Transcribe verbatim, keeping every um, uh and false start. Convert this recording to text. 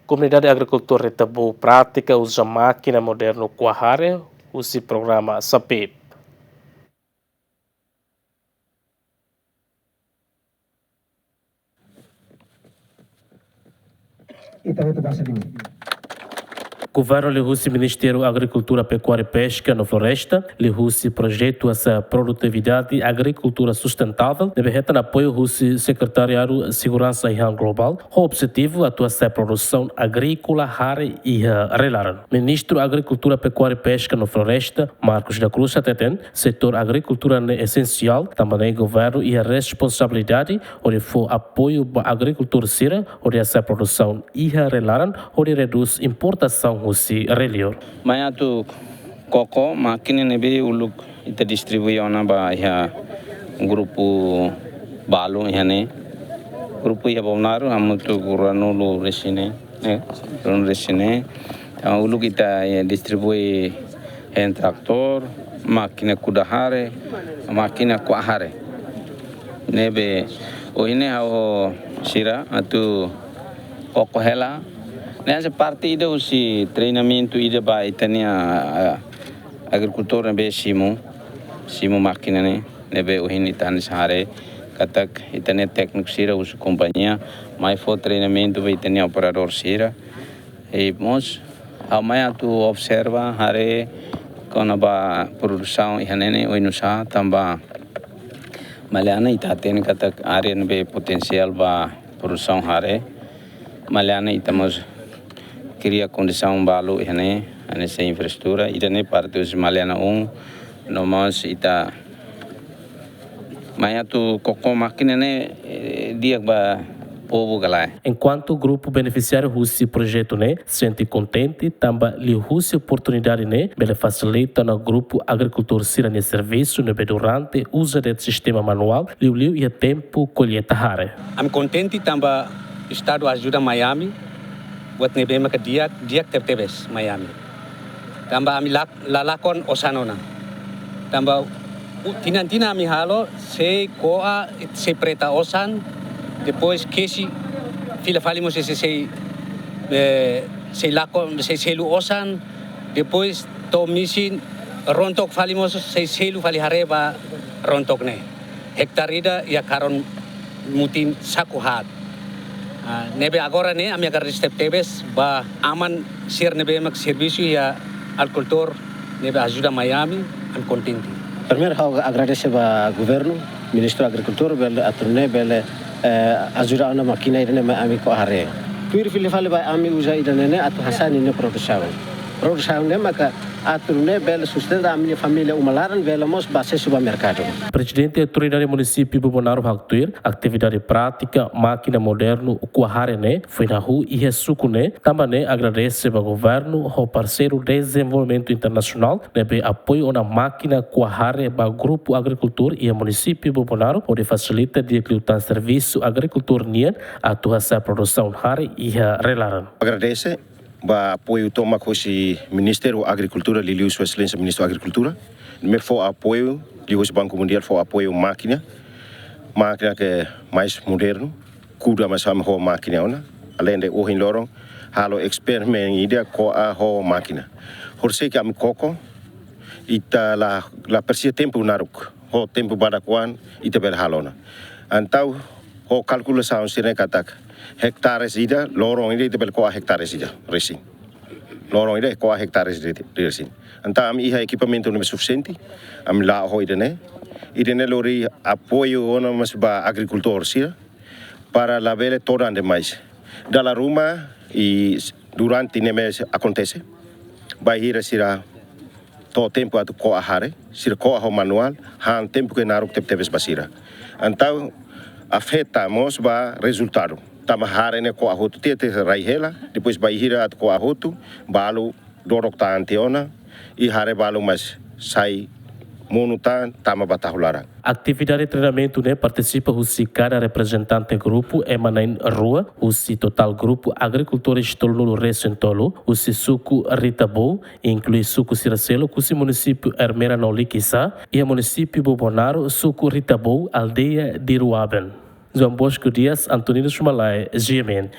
Komunidade agrikultór Retabu pratika uza mákina modernu ko'a hare husi programa SAPEP. Ita hotu basa dulu. Governu liuhusi Ministériu Agrikultura, Pekuária, Peska no Floresta, liuhusi projetu hasa'e produtividade agrikultura sustentável, ne'ebé hetan apoiu husi Sekretariadu Seguransa Iha Globál, ho objetivu atu hasa'e produsaun agríkola hare iha rai-laran. Ministru Agrikultura, Pekuária, Peska no Floresta, Marcos da Cruz hateten, setór agrikultura ne'e esensiál, tanba ne'e governu iha responsabilidade hodi fó apoiu ba agrikultór sira hodi hasa'e produsaun iha rai-laran hodi redús importasaun husi rai-liur. Mai atu koko mákina ne'ebé uluk ita distribui ona ba iha grupu balu iha ne'e. Grupu iha Bobonaro hamutuk ruanulu resin ne'e, eh, ruanulu resin ne'e. Entaun uluk ita, eh, distribui hand tractor, mákina kuda hare, mákina ko'a hare. Ne'ebé ohin ne'e ha'u ho sira atu koko hela. Ne'e hanesan parte ida husi treinamentu ida ba ita-nia, eh, agrikultór ne'ebé simu, simu mákina ne'e, ne'ebé ohin ita hanesan haree katak ita-nia tékniku sira husi kompañia mai fó treinamentu ba ita-nia operadór sira. I mós ha'u mai atu observa, haree kona-ba produsaun iha ne'e ne'e oinsá, tanba Maliana ita hatene katak área ne'ebé potensiál ba produsaun hare. Maliana ita mós kria kondisaun balu iha ne'e, hanesan infraestrutura, ida-ne'e parte husi Maliana um, no mós ita mai atu koko mákina ne'e, eh, di'ak ba povu ka lae. Enkuantu grupu benefisiáriu husi projetu ne'e sente kontente tanba liuhusi oportunidade ne'e bele fasilita ona grupu agrikultór sira-nia servisu ne'ebé durante uza de'it sistema manuál, liuliu iha tempu kolleita hare. Ami kontente tanba Estadu ajuda mai ami, buat ne'ebé maka di'ak, di'ak tebetebes mai ami. Tanba ami la, la lakon osan ona. Tanba u-, tinan-tinan ami halo, sei ko'a, sei preta osan, depois kesi, fila fali mós sei, sei, sei, eh, sei lakon, sei selu osan, depois to'o mesin, rontok fali mós sei selu fali haree ba rontok ne'e. Hektare ida iha karun mutin saku haat. Ah, ne'ebé agora ne'e ami agradese tebetebes ba aman sira ne'ebé mak servisu iha agrikultór ne'ebé ajuda mai ami, ami kontente. Primeiru ha'u agradese ba governu, Ministru Agrikultura, bele atu nune'e bele, eh, ajuda ona mákina ida-ne'e mai ami ko'a hare. Tuir fila fali ba ami uza ida-ne'e ne'e atu hasa'e ninia produsaun. Produsaun ne'e maka atu nune'e bele sustenta ami-nia família uma laran, bele mós ba asesu ba merkadu. Prezidente Autoridade Munisípiu Bobonaro haktuir, atividade prátika mákina modernu ko'a hare ne'e foin hahú iha suku ne'e, tanba ne'e agradese ba governu ho parseiru dezenvolvimentu internasionál ne'ebé apoiu ona mákina ko'a hare ba grupu agrikultór iha Munisípiu Bobonaro, hodi fasilita di'ak liután servisu agrikultór nian atu hasa'e produsaun hare iha rai-laran. Agradese ba apoiu tomak husi Ministériu Agrikultura, liuliu Sua Exelénsia Ministru Agrikultura, ne'ebé fó apoiu, liuhusi Banku Mundiál fó apoiu mákina, mákina ke mais modernu, kuda mós ami ho mákina ona, aleinde ohin loron halo eksperimentu ida ko'a ho mákina. Horisehik ami koko, ita la, la presiza tempu naruk, ho tempu badak oan ita bele halo ona. Entaun, ho kalkulasaun sira-ne'e katak hektares ida, loron ida ita bele ko'a hektares ida resin. Loron ida ko'a hektares ida resin. Entaun ami iha ekipamentu ne'ebé sufisiente, ami la'o ho ida-ne'e. Ida-ne'e lori apoiu ona mós ba agrikultór sira, para labele todan demais. Dala ruma i s-, durante ne'e mós akontese, bainhira sira to'o tempu atu ko'a hare, sira ko'a ho manuál, han tempu ke naruk tebetebes ba sira. Entaun afeta mós ba rezultadu. Tanba hare ne'e ko'a hotu tiha, tiha rai hela, depois bainhira atu ko'a hotu, balu dorok tan tiha ona, i hare balu mós sai monu tan, tama ba tahu laran. Atividade treinamentu ne'e partisipa husi kada reprezentante grupu ema na'in rua, husi totál grupu agrikultór tolunulu resin tolu, husi suku Retabu, inklui suku sira seluk husi munisípiu Ermera no Likisá, iha munisípiu Bobonaro, suku Retabu, aldeia Diruaben. João Bosco Dias, Antonino Sumalae, G M N.